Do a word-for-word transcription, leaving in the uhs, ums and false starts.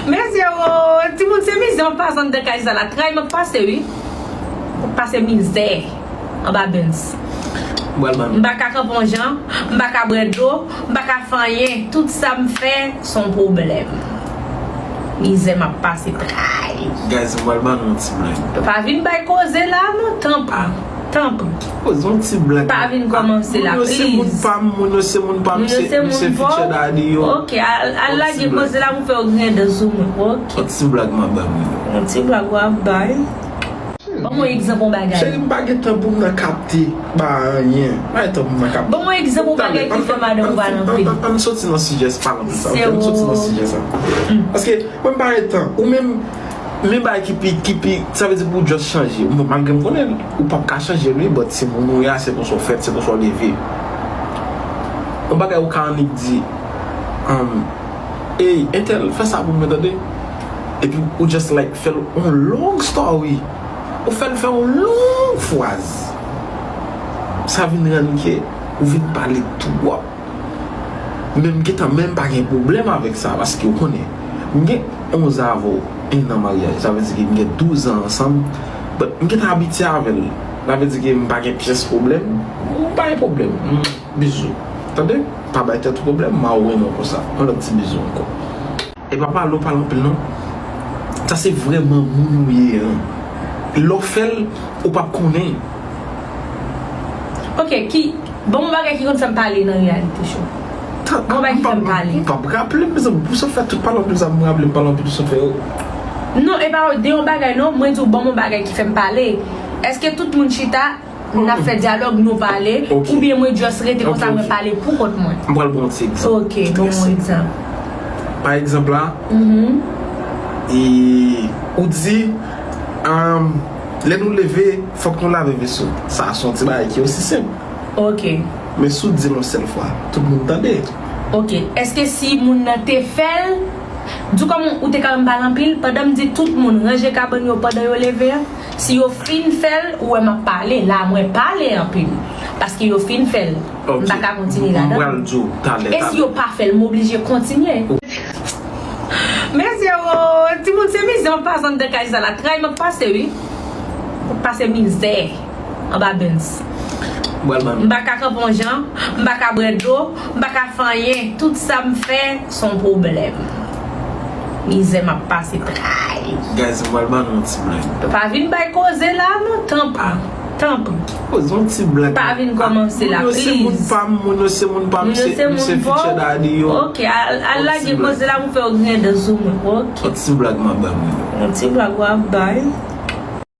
Mesye o, timoun, se mizè m ap pase anndan kay sa la. Tray m ap pase, wi. M ap pase mizè anba Benz. M pa ka kanpe yon jan, m pa ka bwè dlo, m pa ka fè anyen. Tout sa m fè, se yon pwoblèm. Mizè m ap pase, tray. Guys, m pral ban nou yon ti blag. Pa vin bay koze la, non, tanpri. Tanpri. Poze yon ti blag. Pa vin kòmanse la, please. Moun yo se moun pa m, moun yo se moun pa m, se, se future daddy yo. Ok, al, al lage koze la pou fè yo griyen dan sou mwen. Ok. Yon ti blag m ap ba moun yo. Yon ti blag w ap bay. Ban mwen egzanp yon bagay. Cheri, m pa gen tan pou m nan kapte ba anyen. M pa gen tan pou m nan kapte. Ban mwen egzanp yon bagay ki fè madanm ou pale anpil. Ann soti nan sijè sa, pa nan sa. Ann soti nan sijè sa. Paske mwen m pa gen tan. Ou menm, men bagay ki pi, ki pi, sa vle di pou w just chanje. Bon, malgre m konnen ou p ap ka chanje l, wi, but se moun ou ye a, se konsa w fèt, se konsa w leve. Yon bagay ou ka annik di, um, ey, entèl, fè sa pou mwen, tande. Epi ou just like fè l yon long story. Ou fè l fè yon long fraz. Sa vin rann ke ou vin pale twòp. Men m gentan menm pa gen pwoblèm avèk sa, paske w konnen, m gen onz an avè w, en an maryaj, sa vle di ke m gen douz an ansanm, but m gentan abitye avè l, sa vle di ke m pa gen pyès pwoblèm, m pa gen pwoblèm, m bizou, tande, pa bay tèt ou pwoblèm, m a w renmen w konsa, yon lòt ti bizou ankò. E pa pale w pale anpil non. Sa se vrèman moun ou ye an. Lè w fè l, ou p ap konnen. Ok, ki, ban m yon bagay ki konn fè m pale nan reyalite cho. Ban m yon bagay ki fè m pale. M p ap raple m, mezanmi, pou sa fè tout pale anpil sa, m raple m pale anpil, sa fè yo. Non, e pa de yon bagay non, mwen di w ban m yon bagay ki fè m pale. Èske tout moun chita n ap fè dyalòg, nou pale, oubyen mwen just rete konsa, mwen pale pou kont mwen? M pral ba w yon ti egzanp. Ok, ban m yon egzanp. Pa egzanp la, e, ou di, um, lè nou leve, fòk nou lave veso. Sa a se yon ti bagay ki osi senp. Ok. Men si w di l yon sèl fwa, tout moun tande. Ok. Èske si moun nan te fè l, di kòm ou te ka wè m pale anpil, pandan m di tout moun ranje kabann yo pandan yo leve a, si yo fin fè l, ou wè m ap pale, la mwen pale anpil. Paske yo fin fè l. M pa ka kontinye ladan. E si yo pa fè l, m oblije kontinye. Mesye o, timoun, se mizè m ap pase anndan kay sa la. Tray m ap pase, wi. M ap pase mizè anba Benz. M pa ka kanpe yon jan, m pa ka bwè dlo, m pa ka fè anyen. Tout sa m fè, se yon pwoblèm. Mizè m ap pase, tray. Guys, m pral ban nou yon ti blag. Pa vin bay koze la, non, tanpri. Tanpri. Poze yon ti blag. Pa vin kòmanse la, please. Moun yo se moun pa m, moun yo se moun pa m, se, se future daddy yo. Ok, al, al lage koze la pou fè yo griyen dan sou mwen. Ok. Yon ti blag m ap ba moun yo. Yon ti blag w ap bay.